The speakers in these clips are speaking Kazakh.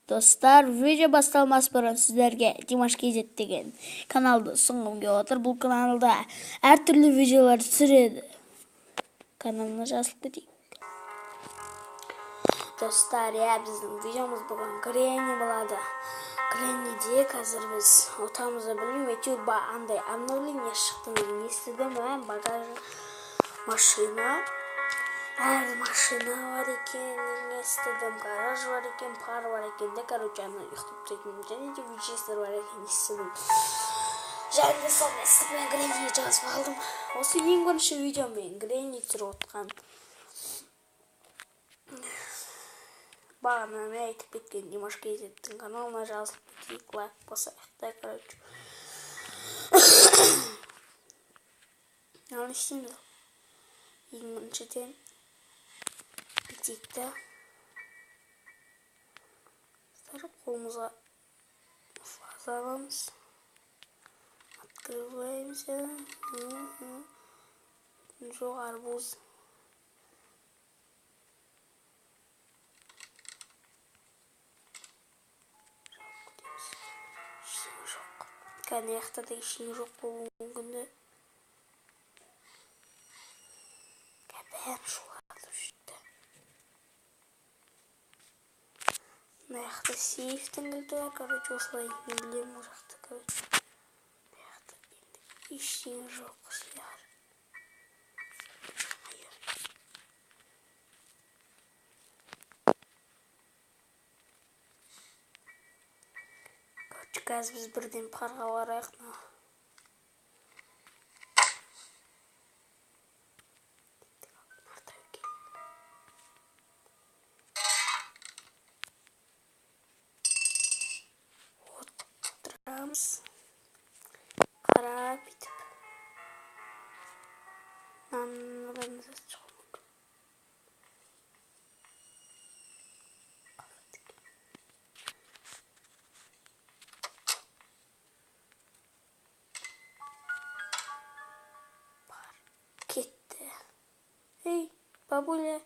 Достар, видео басталмас бұрын сіздерге Димаш KZ деген каналды ұсынғым келіп отыр. Бұл каналда әртүрлі видеолар түсіреді. Каналына жазылып кетейік. Достар, иә, біздің видеомыз бүгін Гренни болады. Гренниде қазір біз отамызды білмеймін, әйтеуір андай обновление шықты деген естідім, багаж машина. Әр машина бар екен, естідім, гараж бар екен, пар бар екен де, короче, ана ұйықтап тұратын және де винчестер бар екен естідім. Және де соны естіп мен Гренниге жазып алдым. Осы ең бірінші видео мен Гренни түсіріп отқан. Бағана мен айтып кеткен Димаш KZ-тің каналына жазылып кетейік, лайк басайық та, короче. Ал не істейміз? Ең біріншіден бүйтейік та. Қолымызға фаза аламыз. Открываемся. Жоқ, арбуз. Ештеңе жоқ. Кәне жақта да ештеңе жоқ болуы мүмкін де. Бәрін шулатып жүрді. Мына жақта сейфтің кілті бар, короче, осылай мен білемін ол жақта, короче. Мына жақта енді ештеңе жоқ, сілер. Короче, қазір біз бірден парға барайық. Қарап бүйтіп. Мынадан шығуы мүмкін. Бар, кетті. Ей, бабуля,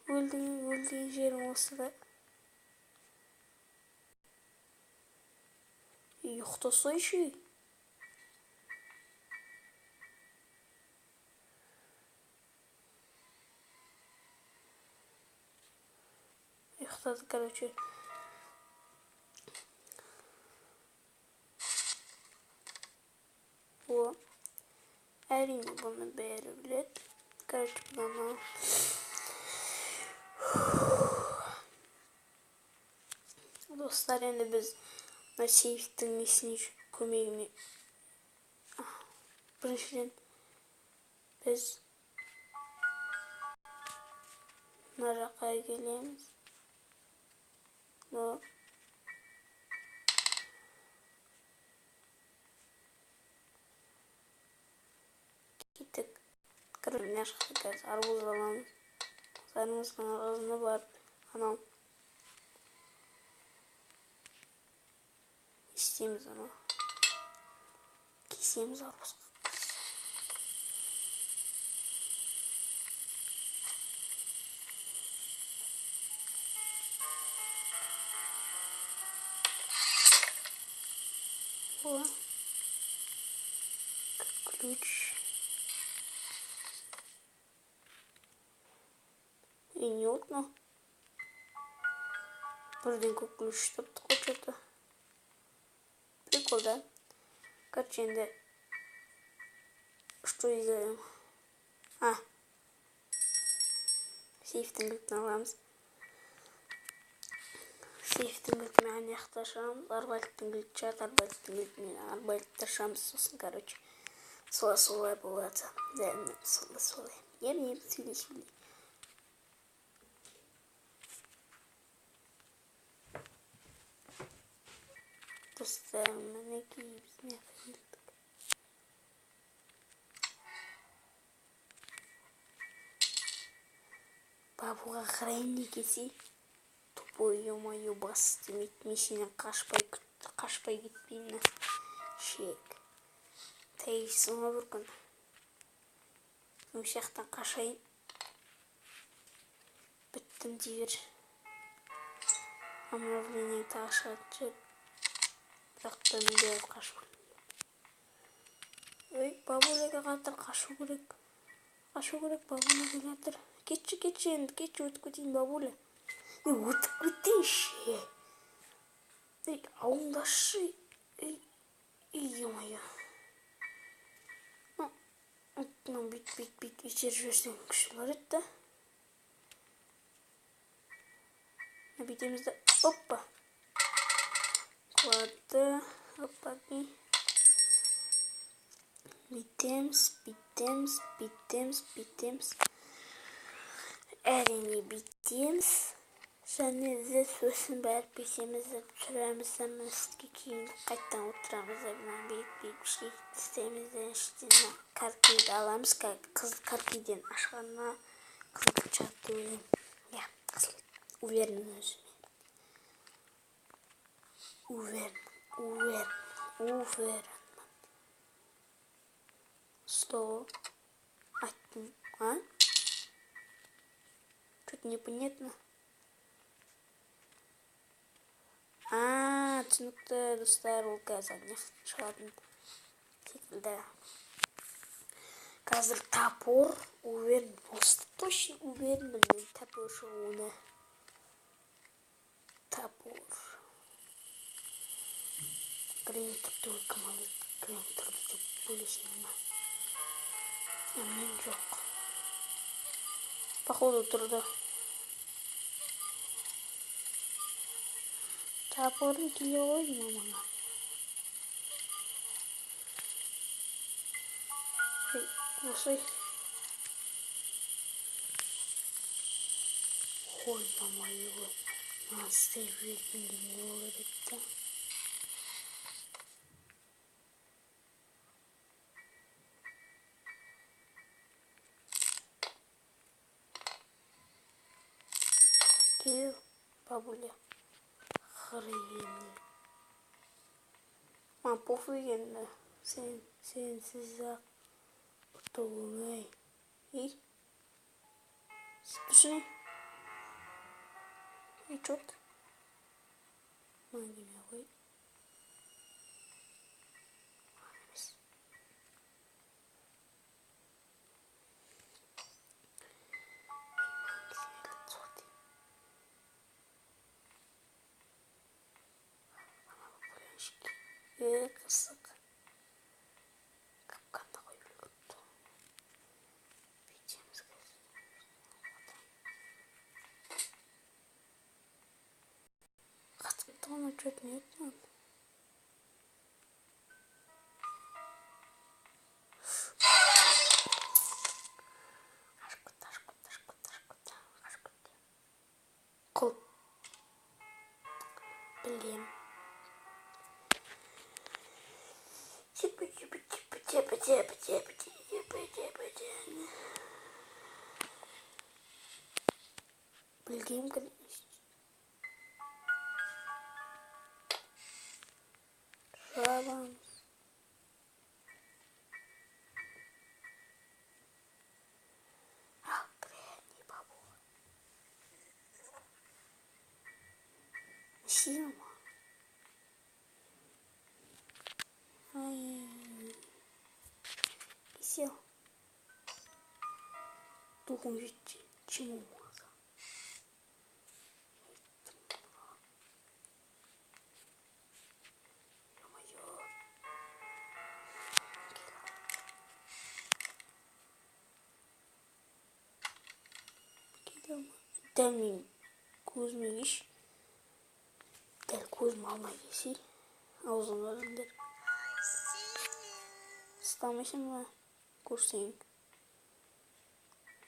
өлдің, өлген жерің осы да. Ұйықтасайшы. Ұйықтады, короче. О, әрине бұны бәрі біледі. Короче, бұны достар, енді біз мына сейфтің несіне көмегіне біріншіден біз мына жаққа келеміз. Кеттік. Короче, мына жақта қазір арбуз аламыз. Арбуздың арасына барып анау істейміз, анау кесеміз арбузға. О, ключ. И не окна. Бірден көп ключ таптық қой, что-то. Прикол, да? Короче, енді что делаем? А, сейфтің кілтін аламыз. Сейфтің кілтімен ана жақта ашамыз. Арбалеттің кілті шығады, арбалеттің кілтімен арбалетті ашамыз. Сосын, короче, солай болады. Да, солай. Ем, сөйлей, сөйлей. Достар, мінекей біз не келдік. Бабуға Гренни келсе, тупой, ё-моё, бас істемейді. Мен сенен қашпай кетпеймін. Шек. Тәйсің ғой бір күн. Осы жақтан қашайын. Біттім дей бер. Обновление тағы шығатын шығар. Бірақ та менде қашу керек. Ой, бабуля келатыр, қашу керек. Қашу керек, бабуля келатыр. Кетші, кетші енді, кетші, өтіп кетейін, бабуля. Ей, өтіп кетейінші. Ей, ауыңдашы. Ей, ей, ё-моё. Мынау бүйт, бүйт, бүйт, итеріп жіберсең күшті болар еді да. Бүйтеміз де, оппа. Құлады, оппа, бүйтеміз, бүйтеміз, бүйтеміз, бүйтеміз. Әрине бүйтеміз. Және де сосын барып бүйтеміз де тұрамыз да мына үстіге кейін қайтадан отырамыз да мына бүйтіп бүйтіп ішке тістейміз де іштен мына каркиді аламыз. Қызыл каркиден ашқанына қызыл кілт шығады деп ойлаймын. Иә, қызыл кілт. Уверен өзіме. Уверен, уверен, уверен. Что? Айттым, а? Что-то непонятно. А, түсінікті, достар, ол қазір не шығатын секілді. Қазір топор, уверен, осы точно уверенмін мен топор шығуына. Топор. Грен тұрды ғой, кім алады? Грен тұрды деп ойлайсың ба? А мен жоқ. Походу тұрды. Топорым келе ғой мамаңа. Ей, осылай. Ой, ё-моё. Мына істеп жібергенде не болар еді да? Кел, бабуля. Хрени. Маған пофиг енді. Сен, сенсіз-ақ ұту оңай. Ей. Тұршы. Ей, чёрт. Маған келмей қой. Маған емес. Ей, қысық. Капканды қойып үлгеріпті. Бүйтеміз қазір. Қатып кетті ғой, мынау чё-то не еді мынау? Қашып кетті, қашып кетті, қашып кетті, қашып кетті, қашып кетті. Құл. Білем. Білгем жабамыз. Ал, Гренни бабуға. Не істеймін ма? Ай. Сел. Духом жетті. Чему можно? Ё-моё. Келе ма? Дәл мен көзіме кеш. Дәл көзім алмай келсе. Аузым көріңдер. Ұстамайсың ба? Көрсең.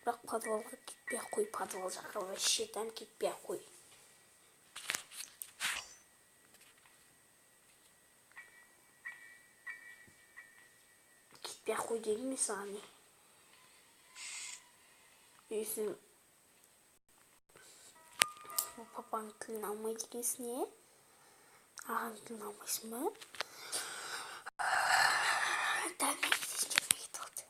Бірақ подвалға кетпей ақ қой, подвал жаққа вообще там кетпей ақ қой. Кетпей ақ қой дедім мен саған не? Ей, сен папаның тілін алмайды екенсің, е? Ағаның тілін алмайсың ба? Дәл мен кетесің жеріме кетіп алды.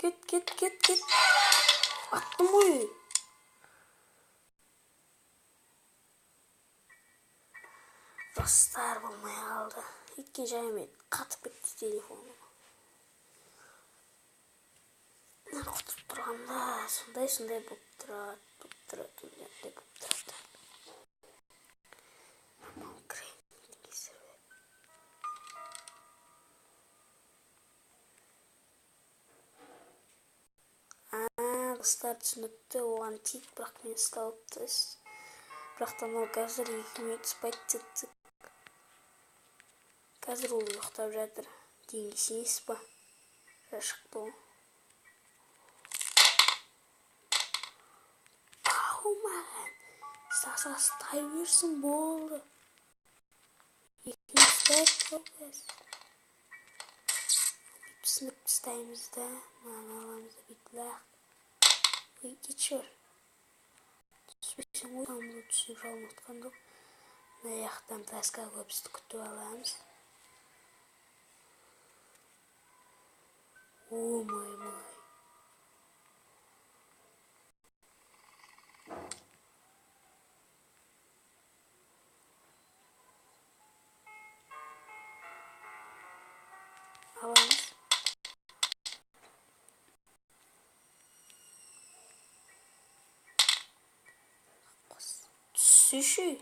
Кет, кет, кет, кет. Аттым ғой. Достар, болмай қалды. Өйткені жаңа мен қатып кетті телефоным. Құтып тұрғанда сондай-сондай болып тұрады, болып тұрады, ондай болып тұрады. Мамам Грэннидің кесірі. Достар, түсінікті, оған тиді, бірақ мен ұсталыпты. Бірақ та мынау қазір 2 минут спать тік-тік. Қазір ол ұйықтап жатыр. Дегенге сенесіз ба? Шықты ол. Ау, маған. Саса ұстай берсін, болды. 2 минут спать қой. Бүйтіп сынып тастаймыз да, мынаны аламыз да, бүйтіп лақ. Ой, кетші бар. Түспесең ғой, тамыры түсіп жалынып жатқан жоқ. Мына жақтан таска көпсті күтіп аламыз. О, май, май. Аламыз. Түсші.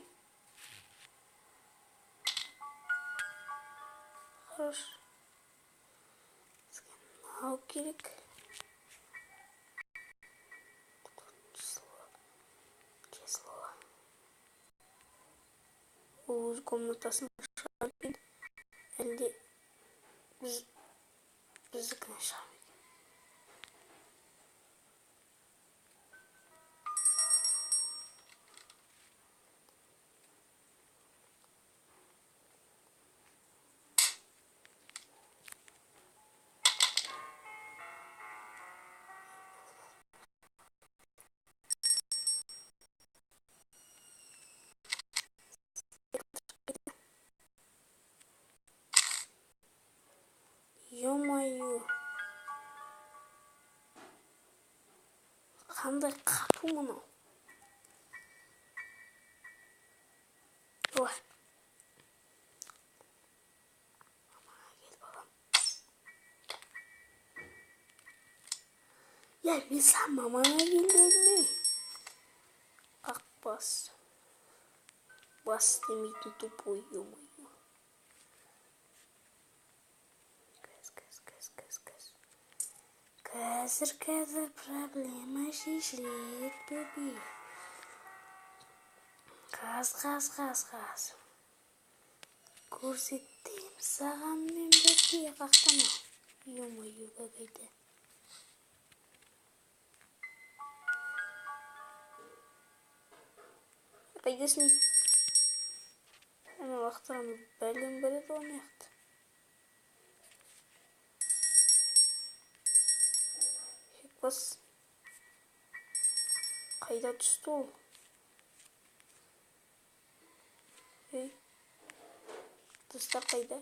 Хорош. Бізге мынау керек. Число. Ол өз комнатасына шығар екен. Әлде біздікіне шығар ма екен? Ё-моё. Қандай қату мынау. Ой. Мамаға кел, балам. Я, мен саған мамаңа кел дедім, ей. Ақ бас. Бас істемейтін тупой, ё-моё. Қазір, қазір проблема шешіледі, бөбе. Қаз, қаз, қаз, қаз. Көрсетемін саған мен, бөбе, қақтама. Ё-моё, какая-то. Қайдасың? Ана лақтырамыз, бәлем бар еді ғой ана жақта. Бас. Қайда түсті ол? Ей. Достар қайда?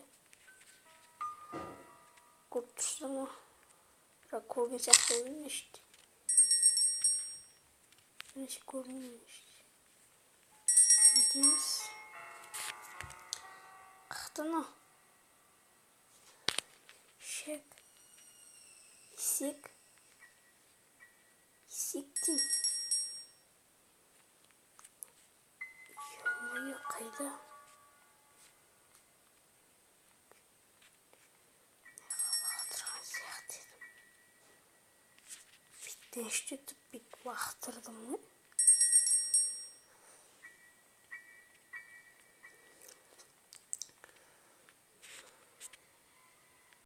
Көріп тұрсыздар ма? Бірақ көрген сияқты болдым мен. Бірнеше көрмеймін іште. Не дейміз? Қақты мынау? Шек. Есек. Есек деймін. Ё-моё, қайда? Лақтырған сияқты едім. Беттен іштетіп бүйтіп лақтырдым ғой.